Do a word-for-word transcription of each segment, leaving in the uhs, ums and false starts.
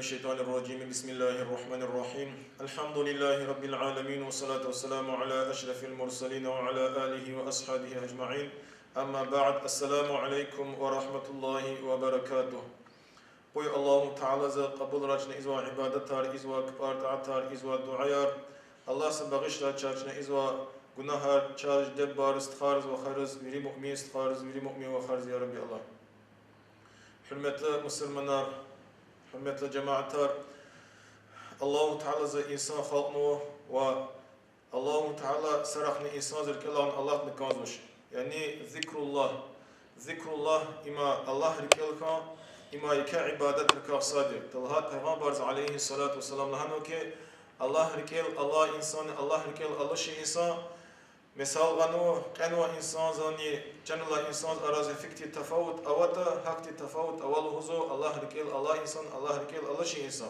الشيطان الرجيم. بسم الله الرحمن الرحيم. الحمد لله رب العالمين، والصلاة والسلام على أشرف المرسلين وعلى آله وأصحابه أجمعين. أما بعد. السلام عليكم ورحمة الله وبركاته. Къуй Аллагьу Таалади кьабулрай чна ийизвай ибадатар, ийизвай кпӀар, тӀаатар, ийизвай дуьаяр. Аллагьди багъишрай чна ийизвай гунагьар, чаз, диде-бубайриз, стхайриз, вахариз, вири муъмин стхайриз, вири муъмин вахариз, я Рабби Аллагь. Гьуьрметлу мусурманар, гьуьрметлу жамаатар, Аллагьу Таалади инсан халкьнава ва Аллагьу Таала сарахъни инсанзин рикӀелай алатна кӀанзавач. Яни зикруллагь. Зикруллагь, има Аллагь рикӀел хьун, има еке ибадатрикай сад я. Талгьай Пайгъамбарди, عليه الصلاة والسلام, лагьанва хьи, Аллагь рикӀел алай инсанни Аллагь рикӀел алачир инсан, месел гъанва, кьенвай инсанзани чан алай инсанзин арада фикьтин тафават аватӀа, гьахьтин тафават ава лугьузва Аллагь рикӀел алай инсан, Аллагь рикӀел алачир инсан.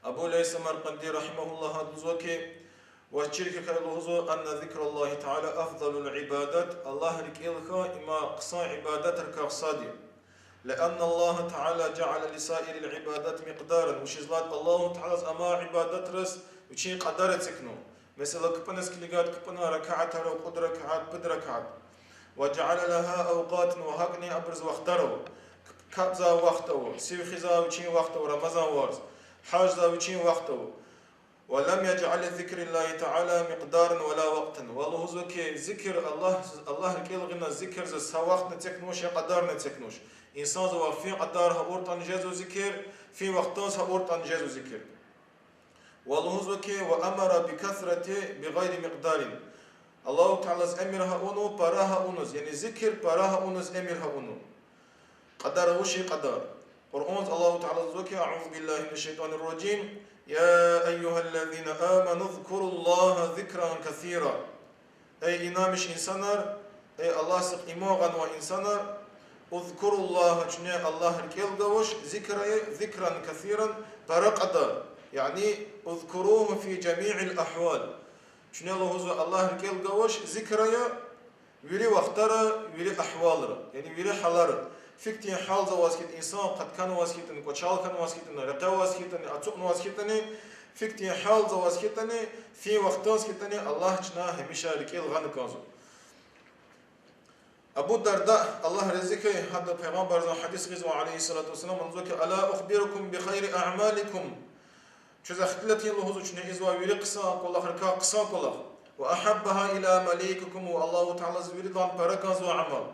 Абу Лайс Самаркъанди, رحمه الله, гьада лугьузва хьи, ва чир хьухь лугьузва, أن ذكر الله تعالى أفضل العبادات, Аллагь рикӀел хьун има хъсан ибадатрикай сад я. لأن الله تعالى جعل لسائر العبادات مقدارا, вучиз лагьайтӀа Аллагьу Таалади амай ибадатраз вичин кьадар эцигнава. Месела, кпӀуниз килигайтӀа, кпӀунин ракатар ава, кьуд ракат, пуд ракат. وجعل لها أوقاتا, ва гьакӀни абуруз вахтар ава. КапӀзавай вахт ава, сив хуьзвай вичин вахт ава, Рамазан варз, гьаждиз вичин вахт ава. ولم يجعل لذكر الله تعالى مقدارا ولا وقتا. Ва лугьузва хьи, зикр, Аллагь, Аллагь рикӀел гъана зикрза са вахтни эцигнавач, я кьадарни эцигнавач. Инсанзавай фин кьадар гьа авуртӀани жезва зикр, фин вахтунза гьа авуртӀани жезва зикр. Ва лугьузва хьи, وأمر بالكثرة بغير مقدار. Аллагьу Таалади эмир гьа авунва пара гьа авуниз, яни зикр пара гьа авуниз эмир гьа авунва. Кьадар авачир кьадар. Къуръанда Аллагьу Таалади лугьузва хьи, أعوذ بالله من الشيطان الرجيم. يا أيها الذين آمنوا اذكروا الله ذكرا كثيرا. Эй инанмиш инсанар, эй Аллагьдихъ иман гъанвай инсанар, اذكروا الله, чуьне Аллагь рикӀел гвач, зикра, ذكرا كثيرا, пара кьадар. Яни اذكروه في جميع الأحوال. Чуьне лугьузва Аллагь рикӀел гвач, зикра, вири вахтара, вири агьвалра, яни вири гьалара. Фикьтин гьалзаваз хьайитӀа, инсан къатканваз хьайитӀани, кӀвачел хьанваз хьайитӀани, рекье аваз хьайитӀани, ацукьнаваз хьайитӀани, фикьтин гьалзаваз хьайитӀани, фин вахтунза хьайитӀани, Аллагь чна гьамиша рикӀел гъана кӀанзава. Абу Дарда, Аллагь рази хьуй, гьада Пайгъамбардин гьадис гъизва, عليه الصلاة والسلام, лугьузва хьи, ألا أخبركم بخير أعمالكم. Чуьз ихтилат ая лугьузва чуьне ийизвай вири хъсан кӀвалахрикай хъсан кӀвалах. وأحبها إلى مليككم, ва Аллагьу Таалади виридалай пара кӀанзавай амал.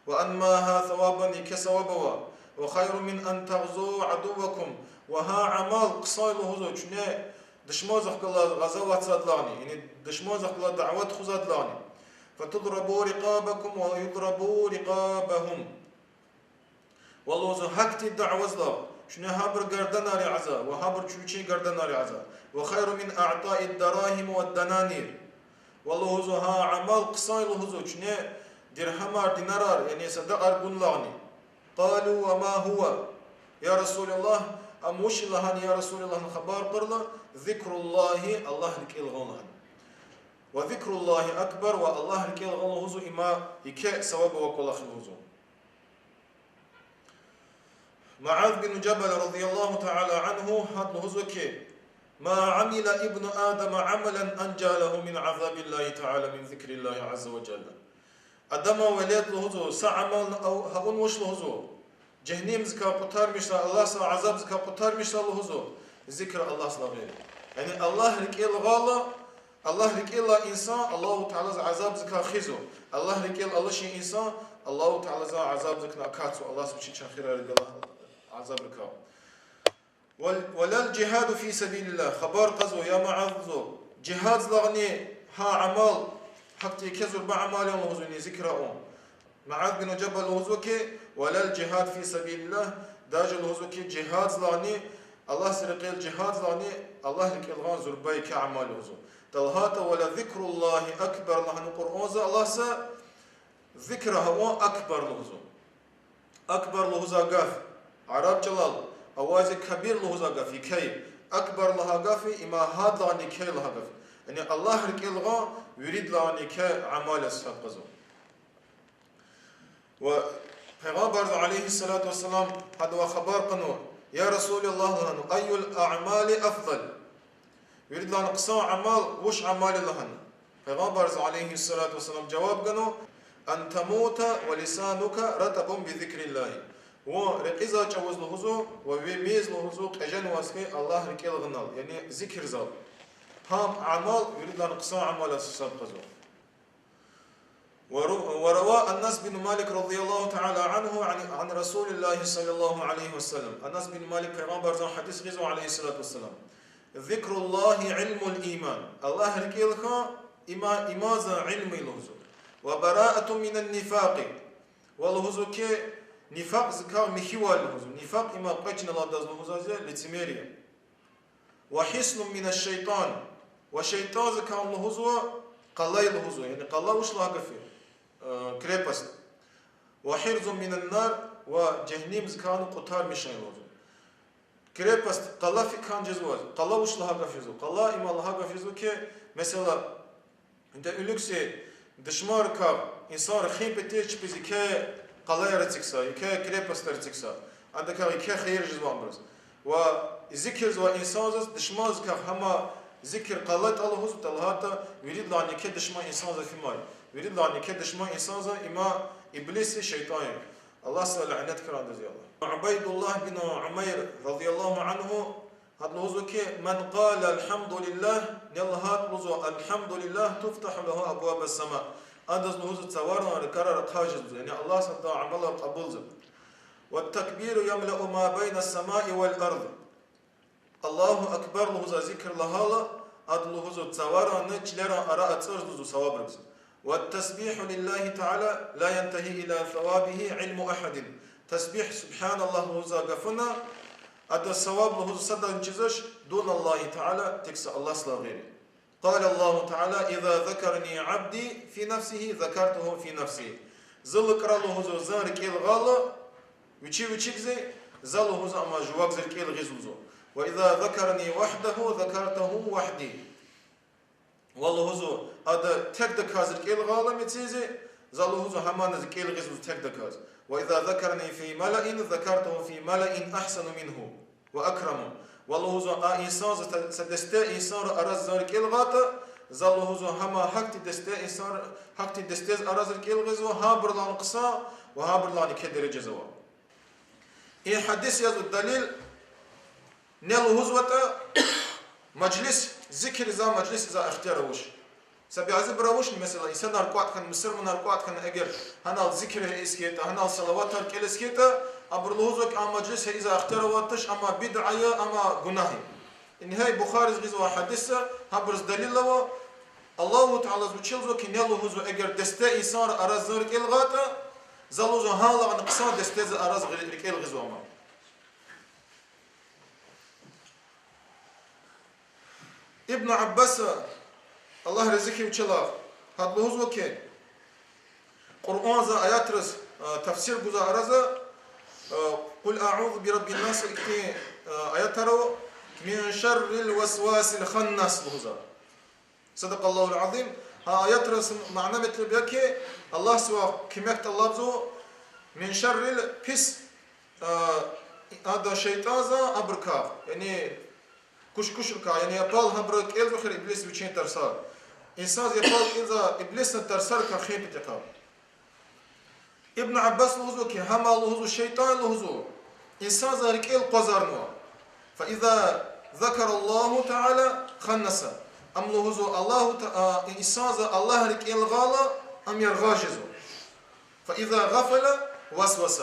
وأنماها ثوابا, еке саваб авай. وخير من أن تغزوا عدوكم, ва гьа амал хъсан я лугьузва чуьне душмандихъ галаз гъазават ийидалайни, яни душмандихъ галаз дяве тухузвайдалайни. فتضربوا رقابكم ويضربوا رقابهم. Ва лугьузва гьахьтин дяведилай чуьне гьабурун гарданар язава ва гьабуру чун вичин гарданар язава. وخير من إعطاء الدراهم والدنانير. Ва лугьузва гьа амал хъсан я лугьузва чуьне диргьамар, динарар, яни садакьар гундалайни. قالوا وما هو, я Расулаллагь, ам вуч я лагьана, я Расулаллагь, хабар кьурла, ذكر الله, Аллагь рикӀел гъун лагьана. وذكر الله أكبر, ва Аллагь рикӀел гъун лугьузва има еке саваб авай кӀвалах я лугьузва. Муаз бин Жабал رضي الله تعالى عنه гьада лугьузва хьи, ما عمل ابن آدم عملا أنجى له من عذاب الله تعالى من ذكر الله عز وجل. Адаман велед лугьузва са амални ав-, гьа авунвач лугьузва, жегьеннемдикай къутармишдай, Аллагьдин азабдикай къутармишдай лугьузва, зикр Аллагьдилай гъейри. Яни Аллагь рикӀел гъайла, Аллагь рикӀел алай инсан Аллагьу Тааладин азабдикай хуьзва. Аллагь рикӀел алачир инсан Аллагьу Тааладин азабдикай акатзава, Аллагьди вичи чун хирарай галаз азабрикай. ولا الجهاد في سبيل الله. Хабар кьазва, я Муаз, жигьаддилайни гьа амал, гьахьтин еке зурба амал я лугьузва, яни зикр авун. Муаз бин Жабал лугьузва хьи, ولا الجهاد في سبيل الله, даже лугьузва хьи, жигьаддилайни, Аллагьдин рекьел жигьаддилайни, Аллагь рикӀел гъун зурба еке амал я лугьузва. ТӀа лагьайтӀа, ولذكر الله أكبر лагьана Къуръанда Аллагьди, зикр гьавун акбар лугьузва. Акбар лугьузвай гаф, араб чӀалал, авази кабир лугьузвай гаф, еке я. Акбар лагьай гаф, има гьадалайни еке лагьай гаф. Яни Аллагь рикӀел гъун виридалайни еке амал яз гьисаб кьазва. Ва Пайгъамбарди, عليه الصلاة والسلام, гьадавай хабар кьунва: Я Расулаллагь, лагьана, أي الأعمال أفضل؟ Виридалай хъсан амал вуч амал я лагьана. Пайгъамбарза, عليه الصلاة والسلام, жаваб гана: أن تموت ولسانك رطب بذكر الله. Вун рекьизвай чӀавуз лугьузва, ва ви мез лугьузва кьеженваз хьи Аллагь рикӀел гъунал, яни зикирзал. Гьам амал виридалай хъсан амал яз гьисаб кьазва. ورو-، وروى أنس بن مالك رضي الله تعالى عنه عن، عن رسول الله صلى الله عليه وسلم. Анас бин Малик Пайгъамбарзан гьадис гъизва, عليه الصلاة والسلام: ذكر الله علم الإيمان. Аллагь рикӀел хьун има-, иманзан илим я лугьузва. وبراءة من النفاق. Ва лугьузва хьи, нифакьзикай михьивал лугьузва. Нифакь има кьве чна алатдаз лугьузвайди я лицемерие. وحصن من الشيطان. Ва шейтӀанзикай лугьузва къала я лугьузва. Яни къала вуч лагьай гаф я? Э, крепость. وحرز من النار. Ва жегьеннемзикай кьутармиш я лугьузва. Крепость, къала фикан жезваз. Къала вуч лагьай гаф жезва? Къала има лагьай гаф жезва хьи, месела, де уьлуькси душманрикай инсанри хин петиз чпиз еке къалаяр эцигза, еке крепостар эцигза. Адакай еке хийир жезва абуруз. Ва зикирзавай инсанзаз душманзикай гьама зикир къалатӀа лугьуз, талгьатӀа виридалай еке душман инсанза фимай. Виридалай еке душман инсанза има иблис я, шейтӀан я. Аллагьса лянет хьурай адаз, я Аллагь. Убайдуллагь бин Умайр, رضي الله عنه, гьада лугьузва хьи, من قال الحمد لله, ни лагьайтӀа лугьузва الحمد لله تفتح له أبواب السماء. Адаз лугьузва цаваран ракӀарар ахъа жезва, яни Аллагьса адан амалар кьабулзава. والتكبير يملأ ما بين السماء والأرض. Аллагьу акбар лугьуз зикир лагьайла, ада лугьузва цаварани чилерани ара ацӀурзава лугьузва савабрикай. والتسبيح لله تعالى لا ينتهي إلى ثوابه علم أحد. Тасбигь, سبحان الله лугьуз гафуна, ада саваб лугьуз садани чизвач, دون الله تعالى, тек са Аллагьсилай гъейри. قال الله تعالى: إذا ذكرني عبدي في نفسه ذكرته في نفسي. Зи лукӀра лугьузва зун рикӀел гъайила, вичи вичикӀиз, за лугьузва ам жуваз рикӀел гъиз лугьузва. وإذا ذكرني وحده ذكرته وحدي. Ва лугьузва, ада текдаказ рикӀел гъайила мециз, за лугьузва гьамани рикӀел гъиз лугьузва текдаказ. وإذا ذكرني في ملأ ذكرته في ملأ أحسن منه وأكرم. Ва лугьузва а инсанза, са десте инсанрин араз зун рикӀел гъайитӀа, за лугьузва гьам гьахьтин десте инсанр-, гьахьтин дестез араз рикӀел гъизва, гьабурулай хъсан ва гьабурулай еке дережада ава. И гьадис язва далил, ни лугьузватӀа, мажлис, зикирзавай мажлис ийиз ихтияр авач. Са бязибуру авачни, месела, инсанар кӀватӀ хьана, мусурманар кӀватӀ хьана, эгер гьанал зикир ийиз хьайитӀа, гьанал салаватар кӀелиз хьайитӀа, абуру лугьузва хьи, а мажлис ийиз ихтияр авайди туш, амма бидъа я, амма гунагь я. Ингье Бухариз гъизва гьадис я, гьабуруз далил ава, Аллагьу Таалади вичи лугьузва хьи, ни лугьузва, эгер десте инсанрин араз зун рикӀел гъайитӀа, за лугьузва гьадалайни хъсан дестезин араз гъи-, рикӀел гъизва ам. Ибн Аббас, Аллагь рази хьуй вичелай, гьада лугьузва хьи, Къуръанза аятриз, а, тафсир гузвай арада, а, قل أعوذ برب الناس ихьтин, а, аятар ава, من شر الوسواس الخناس лугьузва. صدق الله العظيم. Гьа аятриз мана-метлеб я хьи, Аллагьсивай куьмек тӀалабзава من شر, пис, а, ада шейтӀанза, абурукай, яни кушкушрикай, яни япал гьабуру кӀелзава хьи иблис вичин тарсар. Инсанза япал кӀелзавай иблисдин тарсарикай хин патахъай. Ибн Аббас лугьузва хьи, гьам лугьузва шейтӀан лугьузва инсанзан рикӀел къвазарнава. فإذا ذكر الله تعالى خنس. Ам лугьузва Аллагьу Та-, а, инсанза Аллагь рикӀел гъайила, ам яргъаз жезва. فإذا غفل وسوس.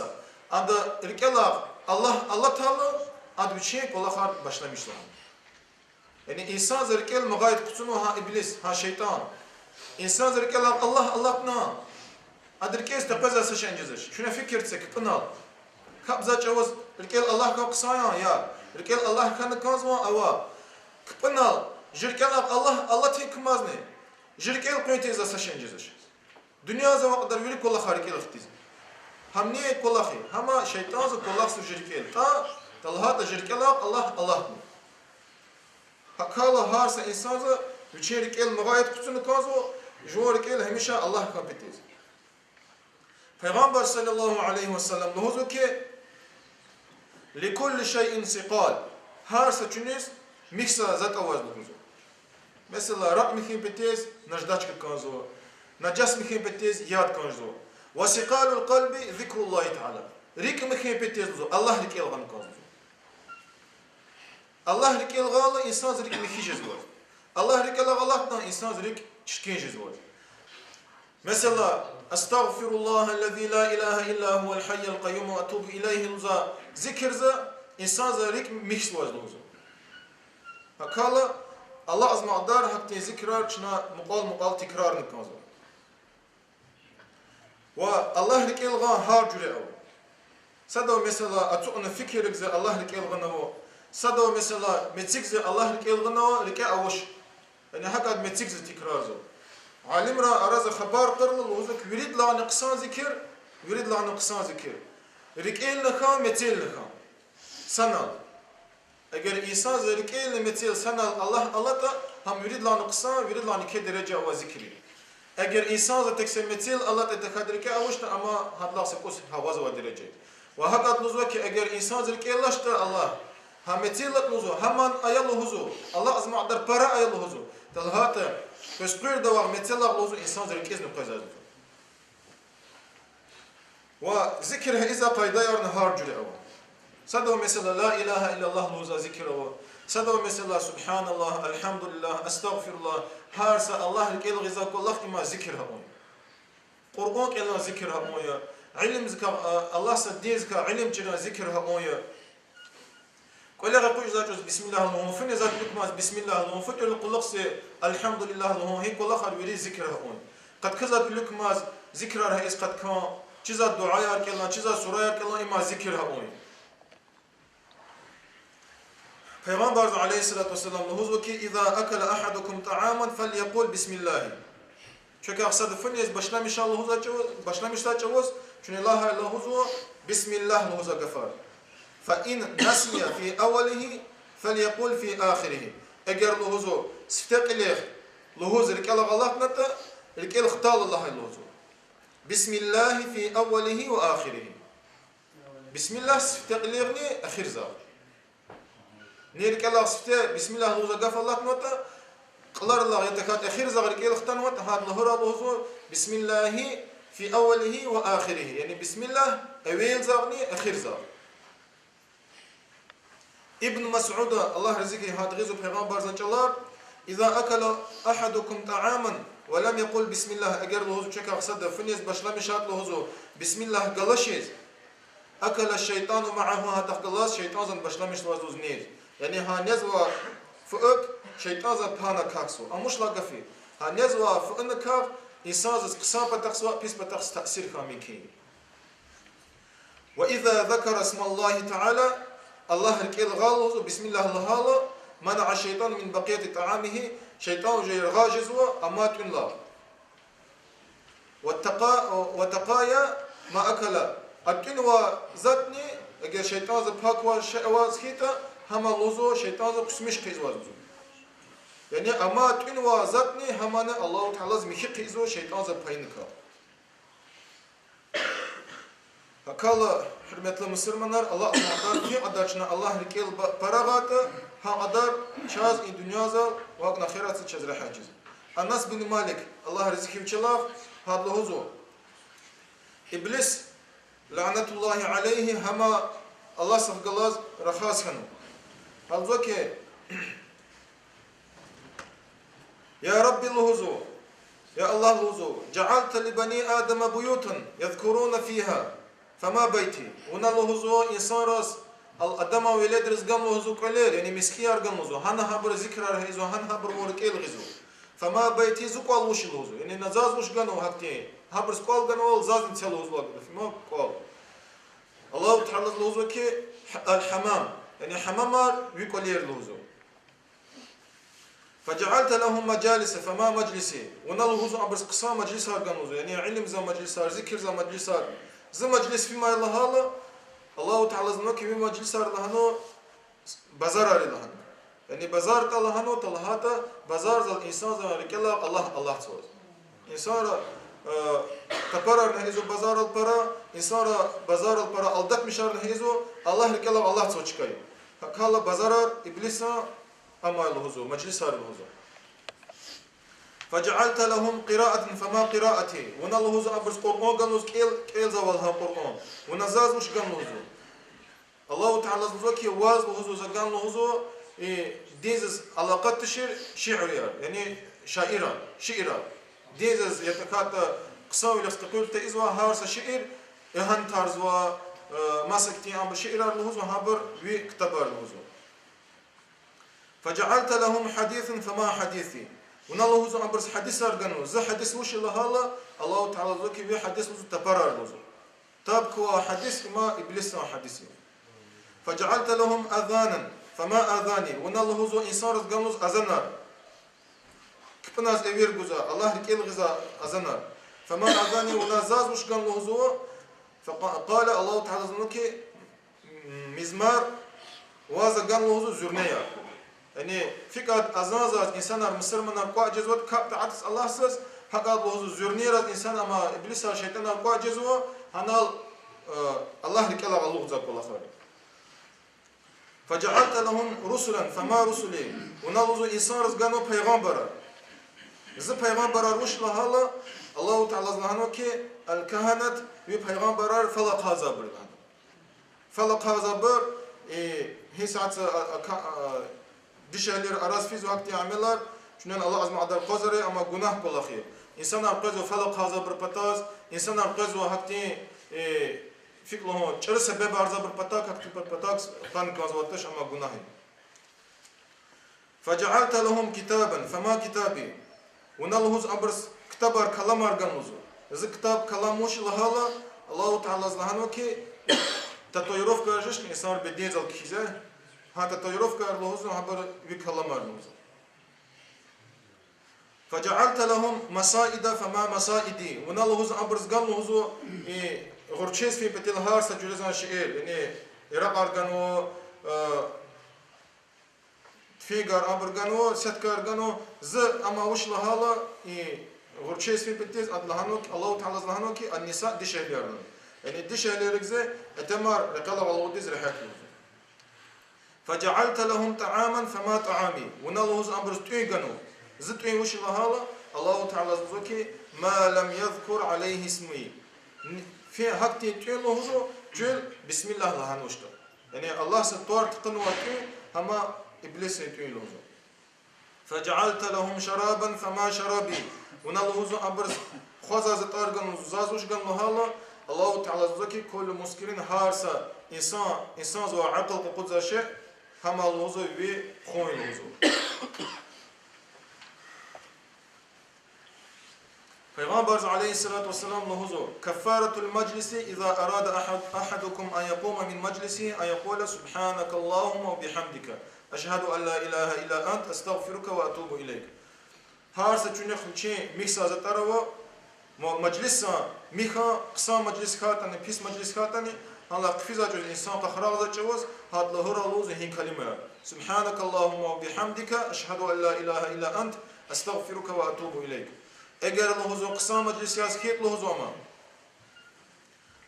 Ада рикӀелай Аллагь алатайла, ада вичин кӀвалахар башламишзава. Яни инсанза рикӀел магъайид къуцунва гьа иблис, гьа шейтӀан. Инсанза рикӀелай Аллагь алатна, ада рикӀелай къвезвай са шей жезвач. Чуьне фикир це кпӀунал. КапӀзавай чӀавуз рикӀел Аллагьдикай хъсан я, я рикӀел Аллагьдикай кӀанзава, ава. КпӀунал, жи рикӀелай Аллагь алатун кумазни, жи рикӀел къуьн тийизвай са шей жезвач. Дуьньяза авай кьадар вири кӀвалахар рикӀел хтизва. Гьамни кӀвалах я, гьама шейтӀанза кӀвалахзава жи рикӀел. ТӀа, талгьатӀа жи рикӀелай Аллагь алатна. Гьакайла гьар са инсанза вичин рикӀел магъайид къуцуна кӀанзава, жуван рикӀел гьамиша Аллагьдикай патиз. Пайгъамбар صلى الله عليه وسلم лугьузва хьи, لكل شيء سقال. Гьар са чуьниз михьза затӀ аваз лугьузва. Месела, ракь михьин петез наждачка кӀанзава, нажас михьин петез яд кӀанзава. وسقال القلب ذكر الله تعالى. РикӀ михьин петез лугьузва, Аллагь рикӀел гъана кӀанзава. Аллагь рикӀел гъайила инсанза рикӀ михьи жезвай. Аллагь рикӀел агъалатна, инсанза рикӀ чиркин жезвай. Месела, أستغفر الله الذي لا إله إلا هو الحي القيوم وأتوب إليه лугьуза зикирза, инсанза рикӀ михьзаваз лугьуза. ГьакӀ хьайила, алакьзамай кьадар гьахьтин зикирар чна мукьвал-мукьвал тикрарна кӀанзава. Ва Аллагь рикӀел гъан гьар жуьре ава. Садав, месела, ацукьна фикирза Аллагь рикӀел гъанава. Садав, месела, мецикза Аллагь рикӀел гъанава, рикӀе авач. Яни гьакӀад мецикза тикрарзава. Алимрин арада хабар кьурла лугьузва хьи, виридалайни хъсан зикир, виридалайни хъсан зикир рикӀелни хьан, мецелни хьан санал. Эгер инсанза рикӀелни мецелни санал Аллагь алатӀа, гьам виридалайни хъсан, виридалайни еке дережа авай зикир я. Эгер инсанза тек са мецел алатӀа, тахьайтӀа рикӀе авачтӀа, амма гьадалай са кӀус гьавазвай дережа я. Ва гьакӀад лугьузва хьи, эгер инсанза рикӀел алатӀа Аллагь, гьа мецел алатӀа лугьузва, гьаман ая лугьузва, алакьзамай кьадар пара ая лугьузва, талгьатӀа къвез къуьрдавай мецелай лугьузва инсанза рикӀизни къвезвай лугьузва. Ва зикир гьа ийизвай къайдаярни гьар жуьре ава. Садав, месела, لا إله إلا الله лугьузвай зикир ава. Садав, месела, سبحان الله, الحمد لله, أستغفر الله, гьар са Аллагь рикӀел гъизвай кӀвалах има зикир гьа авун я. Къуръан кӀелун зикир гьа авун я. Илимдикай, а, Аллагьдин диндикай илим чирун зикир гьа авун я. КӀвале экъечӀзавай чӀавуз бисмиллагь лугьун, фу нез затӀ иликмаз бисмиллагь лугьун, фу тӀуьрла кьулухъ зи الحمد لله лугьун, гьи кӀвалахар вири зикир гьа авун я. Къаткай затӀ иликмаз зикирар гьа ийиз къаткан, чизвай дуьаяр кӀелун, чизвай сураяр кӀелун, има зикир гьа авун я. Пайгъамбарза, عليه الصلاة والسلام, лугьузва хьи, إذا أكل أحدكم طعاما فليقل بسم الله. Квекай сада фу нез башламишай лугьузвай чӀавуз, башламишзавай чӀавуз, чуьне лагьай лугьузва بسم الله лугьузвай гафар. فإن نسي في أوله فليقل في آخره. Эгер лугьузва сифте кьилихъ лугьуз рикӀелай гъалатнатӀа, рикӀел хтайла лагьай лугьузва بسم الله في أوله وآخره. Бисмиллагь сифте кьилигъни эхирзагъ. Ни рикӀелай сифте бисмиллагь лугьузвай гаф алатнаватӀа, кьиларилай я тахьайтӀа эхирзагъ рикӀел хтанватӀа, гьада лугьурай лугьузва بسم الله في أوله وآخره, яни бисмиллагь эвелзагъни эхирзагъ. Ибн Масуда, Аллагь рази хьуй, гьада гъизва Пайгъамбарзан чӀалар: إذا أكل أحدكم طعاما ولم يقل بسم الله, эгер лугьузва квекай сада фу нез башламишайтӀа лугьузва бисмиллагь галачиз, أكل الشيطان معه, гьадахъ галаз шейтӀанзани башламишзава лугьуз нез. Яни гьа незвай фу акӀ шейтӀанзан пана кахьзава. Амушла гафи, гьа незвай фу акӀ инсанзаз хъсан патахъзава, пис патахъзава, таъсир хьун мумкин я. وإذا ذكر اسم الله تعالى, Аллагь рикӀел гъайла лугьузва, бисмиллагь лагьайла, منع الشيطان من بقية طعامه, шейтӀан уже яргъаз жезва амай тӀуьнлай. وتقا-, وتقايا ما أكل, а тӀуьнвай затӀни, эгер шейтӀанзан пак квай шей аваз хьайитӀа, гьам лугьузва шейтӀанзан хъусмиш хъийизваз лугьузва. Яни амай тӀуьнвай затӀни гьамни Аллагьу Таалади михьи хъийизва шейтӀанзан пайиникай. ГьакӀ хьайила, гьуьрметлу мусурманар, Аллагьу Таалади, гьикьван кьадар чна Аллагь рикӀел ба-, пара гъайитӀа, гьа кьадар чаз и дуьньязал ва ахиратзал чаз регьят жезва. Анас бин Малик, Аллагь рази хьуй вичелай, гьада лугьузва: Иблис, لعنة الله عليه, гьам Аллагьдихъ галаз рахаз хьанва. Гьада лугьузва хьи, يا رب лугьузва, я Аллагь лугьузва, جعلت لبني آدم بيوتا يذكرون فيها، فما بيتي. Вуна лугьузва инсанраз, ал-, Адаман веледриз ган лугьузва кӀвалер, яни мискӀинар ган лугьузва, гьана гьабуруз зикрар гьа ийизва, гьана гьабур вун рикӀел гъизва. فما بيتي, зи кӀвал вуч я лугьузва. Яни на заз вуч ганва гьахьтин, гьабуруз кӀвал ганвайвал зазни це лугьузва, фима кӀвал. Аллагьу Таалади лугьузва хьи, الحمام, яни гьамамар ви кӀвалер лугьузва. فجعلت لهم مجالس فما مجلسي. Вуна лугьузва абуруз хъсан мажлисар ган лугьузва, яни илимзан мажлисар, зикирзан мажлисар. Зи мажлис фима лагьайла, Аллагьу Таалади лугьузва хьи, ви мажлисар лагьанва базарар я лагьанва. Яни базар тӀа лагьанва, талгьайтӀа базарзал инсанзан рикӀелай Аллагь алатзава. Инсанра Э, тапарарни гьа ийизва базарал пара, инсанра базарал пара алдатмишарни гьа ийизва, Аллагь рикӀелай Аллагьдиз чкай. Гьакала базарар иблисан амай лугьузва, мажлисар лугьузва. فجعلت لهم قراءة فما قراءتي. Вуна лугьузва абуруз Къуръан гана лугьуз кӀел-, кӀелзавал гьа Къуръан. Вуна заз вуч гана лугьузва. Аллагьу Таалаз лугьузва хьи, ваз лугьузва, за гана лугьузва, э, диндиз алакъа тушир шиирар, яни шаирар, шиирар. Диндиз я тахьайтӀа хъсанвилихъ къекъуьл тийизвай гьар са шиир, эгьан тарзва, э, маса хьтин абур шиирар лугьузва, гьабур ви ктабар лугьузва. فجعلت لهم حديثا فما حديثي. Вуна лугьузва абуруз гьадисар гана лугьуз. Зи гьадис вуч я лагьайла, Аллагьу Таалаз лугьузва хьи, ви гьадис лугьузва тапарар лугьузва. Таб квай гьадис им иблисан гьадис я. فجعلت لهم أذانا فما أذاني. Вуна лугьузва инсанриз гана лугьуз азанар. КпӀуназ эвер гузвай, Аллагь рикӀел гъизвай азанар. فما أذاني, вуна заз вуч гана лугьузва. فق-, قال, Аллагьу Таалаз лугьузва хьи, мизмар, ваз за гана лугьузва зуьрнеяр. Яни фикӀад азанзаз инсанар, мусурманар кӀватӀ жезватӀа, капӀ-тӀаатиз Аллагьдиз, гьакӀад лугьузва зуьрнейриз инсан, амма иблисар, шейтӀанар кӀватӀ жезва, гьанал, э, Аллагь рикӀелай алукьзавай кӀвалахар. فجعلت لهم رسلا فما رسلي. Вуна лугьузва инсанриз ганва пайгъамбарар. Зи пайгъамбарар вуч лагьайла, Аллагьу Таалаз лагьанва хьи, الكهنة, ви пайгъамбарар фал ахъайзавайбур я лагьана. Фал ахъайзавайбур, э, гьи сятда, а, а, ка-, а, дишегьлийрин араз физва гьахьтин амалар, чуьнен Аллагьди мадни къвазарай, амма гунагь кӀвалах я. Инсанар къвезва фал ахъайзавайбурун патаз, инсанар къвезва гьахьтин, э, фикӀ лугьун, чӀуру себебарзавайбурун патав, гьахьтинбурун патав хъсан кӀанзаватӀа, амма гунагь я. فجعلت لهم كتابا فما كتابي. Вуна лугьузва абуруз ктабар, каламар гана лугьузва. Зи ктаб, калам вуч я лагьайла, Аллагьу Таалаз лагьанва хьи, татуировкаяр жезвач инсанри бедензал кхьизвай, гьа татуировкаяр лугьузва, гьабур ви каламар лугьузва. فجعلت لهم مصائد فما مصائدي. Вуна лугьузва абуруз гана лугьузва, э, гъурчез фин патал гьар са жуьредин шейэр, яни яракьар ганва, э, туфейгар абур ганва, сеткаяр ганва, зи амай вуч лагьайла, э, гъурчез фин патал, ада лагьанва хьи, Аллагьу Таалаз лагьанва хьи, النساء, дишегьлияр. Яни дишегьлийрихъ зи итимар рекьелай алудиз регьят лугьузва. فجعلت لهم طعاما فما طعامي. Вуна лугьузва абуруз тӀуьн ганва. Зи тӀуьн вуч я лагьайла, Аллагьу Таалаз лугьузва хьи, ما لم يذكر عليه اسمي. Фи-, гьахьтин тӀуьн лугьузва, чуьл бисмиллагь лагьанвачтӀа. Яни Аллагьдин тӀвар тахьунвай тӀуьн, гьам иблисрин тӀуьн я лугьузва. فجعلت لهم شرابا فما شرابي. Вуна лугьузва абуруз хъвазвай затӀар гана лугьузва, заз вуч гана лагьайла, Аллагьу Таалаз лугьузва хьи, كل مسكر, гьар са инсан, инсандивай акьул къакъудзавай шей, гьам лугьузва ви хъун я лугьузва. Пайгъамбарди, عليه الصلاة والسلام, лугьузва: كفارة المجلس إذا أراد أحد، أحدكم أن يقوم من مجلسه أن يقول: سبحانك اللهم وبحمدك، أشهد أن لا إله إلا أنت، أستغفرك وأتوب إليك. Гьар са куьнихъ вичин михьзавай затӀар ава, ма-, мажлисдин михьи, хъсан мажлис хьайитӀани, пис мажлис хьайитӀани, гьанлай хъфизвай чӀавуз, инсан къарагъзавай чӀавуз, гьада лугьурай лугьузва гьа калимаяр: سبحانك اللهم وبحمدك، أشهد أن لا إله إلا أنت، أستغفرك وأتوب إليك. Эгер лугьузва хъсан мажлис яз хьайитӀа лугьузва ам,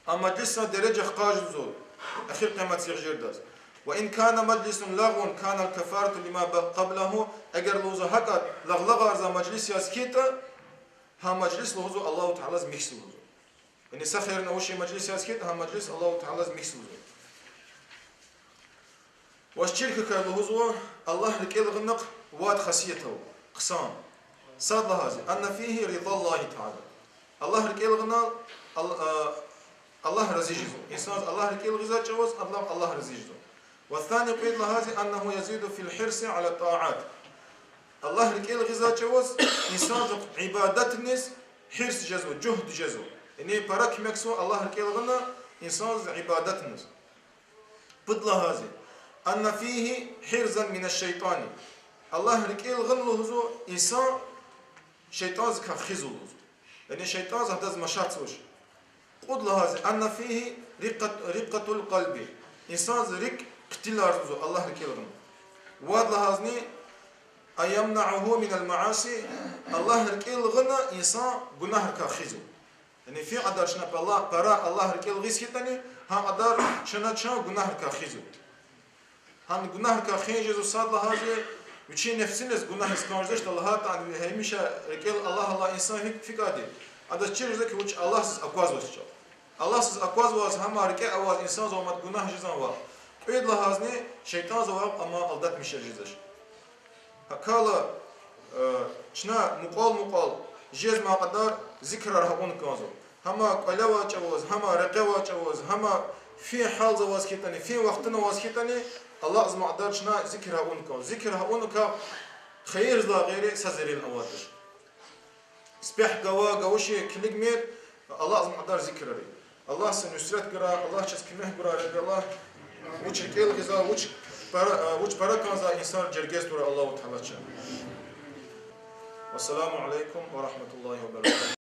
а мажлисдин дережа хкажзава, эхир къиямат сигъжирдаз. وإن كان مجلس لغو كان الكفارة لما ب-، قبله. Эгер лугьузва гьакӀ лагълагъарзавай мажлис яз хьайитӀа, гьа мажлис лугьузва Аллагьу Таалаз михьзава лугьузва. Яни са хер авачир мажлис яз хьайитӀа, гьа мажлис Аллагьу Таалаз михьзава лугьузва. Ва чир хьухь лугьузва Аллагь рикӀел гъунахъ вад хасият ава, хъсан. Сад лагьайди, أن فيه رضا الله تعالى. Аллагь рикӀел гъунал Ал-, а, Аллагь рази жезва. Инсандиз Аллагь рикӀел гъизвай чӀавуз, адалай Аллагь рази жезва. والثاني, кьвед лагьайди, أنه يزيد في الحرص على الطاعات. Аллагь рикӀел гъизвай чӀавуз инсандихъ ибадатриз гьирс жезва, жугьд жезва. Яни пара куьмекзава Аллагь рикӀел гъуна инсандиз ибадатриз. Пуд лагьайди, أن فيه حرزا من الشيطان. Аллагь рикӀел гъуна лугьузва инсан шейтӀандикай хуьзва лугьузва. Яни шейтӀан гьадаз машатзавач. Кьуд лагьайди, أن فيه رقة، رقة القلب. Инсандин рикӀ хъуьтуьлзава лугьузва Аллагь рикӀел гъуна. Вад лагьайди, أن يمنعه من المعاصي, Аллагь рикӀел гъана инсан гунагьрикай хуьзва. Яни фин кьадар чна пара, пара Аллагь рикӀел гъиз хьайитӀани, гьа кьадар чна чан гунагьрикай хуьзва. Гьа гунагьрикай хуьн жезва сад лагьайди, вичин нефсиниз гунагьриз кӀан жедач, лагьайтӀа гьамиша рикӀел Аллагь, Аллагь инсан фикӀ-, фикӀади. Адаз чир жезва хьи, вуч Аллагьдиз аквазвач чал. Аллагьдиз аквазваз, гьам рикӀе аваз инсанзавай мад гунагь жезвайвал, кьвед лагьайдини шейтӀанзавай ам алдатмишар жедач. ГьакӀ хьайила, э, чна мукьвал-мукьвал жезмай кьадар зикрар гьа авун кӀанзава. Гьам кӀвале авай чӀавуз, гьам рекье авай чӀавуз, гьам фин гьалзаваз хьайитӀани, фин вахтунаваз хьайитӀани, Аллагьдиз мукьвал чна зикр гьа авун кӀанзава. Зикр гьа авункай хийирдилай гъейри са зеррини авайди туш. Спягь гвай, гвачир, килигмир, Аллагьдиз мукьвал зикрари. Аллагьди нусрат гурай, Аллагьди чаз куьмек гурай, Ребби Аллагь. Вуч рикӀел гъизвай, вуч пара, вуч пара кӀанзавай инсанрин жергеда тушир Аллагьу Таала чун. والسلام عليكم ورحمة الله وبركاته.